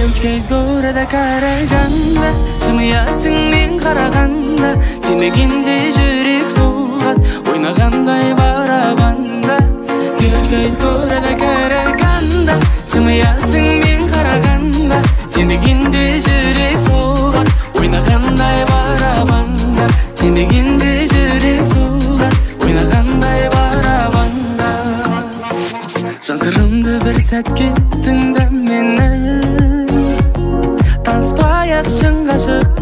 Девочка из города Караганда, жымиясың мен қарағанда, сенбегенде жүрек соғады, ойнағандай барабанда. Девочка из города Караганда, жымиясың мен қарағанда, сенбегенде жүрек соғады, ойнағандай барабанда. Сенбегенде жүрек соғады, ойнағандай барабанда. Жан сырымды бір сәтке тыңда мені, таныспай-ақ шын ғашық